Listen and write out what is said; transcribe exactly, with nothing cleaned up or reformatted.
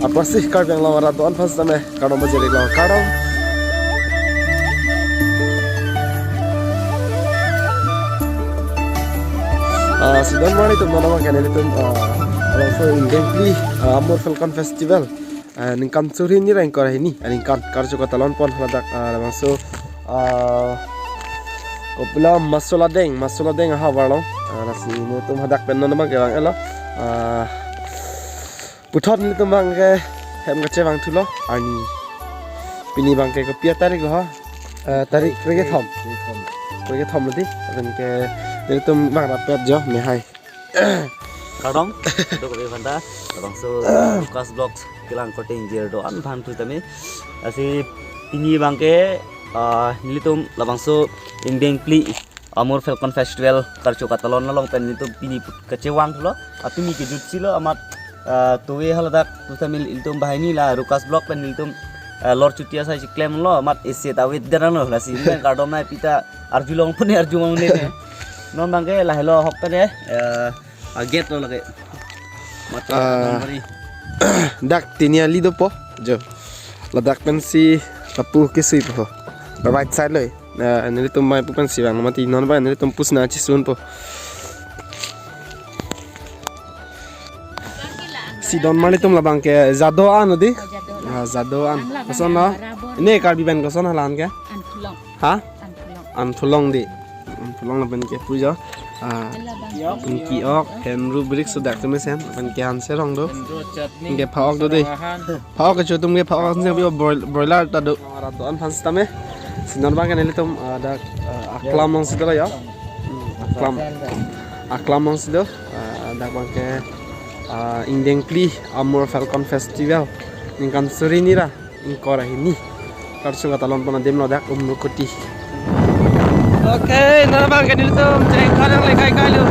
Aphrangsi Karbi Anglong arat do-an aphan sitame kardom pajir-iklo, kardom. Ah, si don marli atum, non abang ke nelitum, ah, labangso ingdeng phli, ah, Amur Falcon Festival, ah, ningkan suri hini ra ingkoi ra hini aningkan karcho katalon pon ladak, ah, labangso, ah, kopilo, Masoladeng, Masoladeng ahavar along. Ah, lasi nelitum hadak pen non abang ke vang-etlo. Ah, puthot nelitum abang ke hem kachevang thulo, arni pini abang ke kopi atarik lo ha? Eh, tarik krekethom. Krekethom lo dei. Lapen ke nelitum vangrapet jo mehai. Kardom, dokave aphanta, labangso Lucas Vlogs kelang korte ingjir do-an aphan pusitame. Lasi pini abang ke, ah, nelitum labangso ingdeng phli Amur Falcon Festival karcho katalon along pen nelitum pini put kachevang thulo. Ah, pini kejutsi lo amat, ah, tuve haladak pusitame nelitum banghini la Lucas Vlog pen nelitum, ah, lor chuti asai si klemlo amat isi ta wet dan lo, lasi nelitum kardom nai pita arjulong pune arjulong ne. Non abang ke lahelo ahok ta dei, eh, a gate lo lake. Mat Ah. Bari. Dak tini ali dopo, jo. Ladak pensi lapu kesuipo. Right side lo. Eh, nelitum mai pu pensi vang mati, non abang nelitum pusna chisunpo. Si don marli atum, labang ke Jado an dei. Oh, Jado an. Ah, Jado an. An labang koson lo? Barabor. Ini Karbi pen koson halan ke? Anthulong. Ha? Anthulong. Anthulong dei. Anthulong lapen ke pujo. Ah, Labang. Ingki ok, henru brik sudak tu mesen, lapen ke hanse rong do. Henru chutney. Ingke pha-ok do dei. Sarong ahan. Pha-ok kecho atum ke pha-ok hanse bi broil-, broiler ta do. Arat do-an aphan sitame. Si non abang ke nelitum, ah, dak, ah, aklam alongsi dolo ya. Hmm, aklam. Aklam alongsi do. Ah, dak abang ke, ah, ingdeng phli Amur Falcon Festival ningkan suri hini ra ingkoi ra hini karcho katalon pon adim lo dak Umrukuti. Okay, non abang ke nelitum jengkar yang lekai kai lo.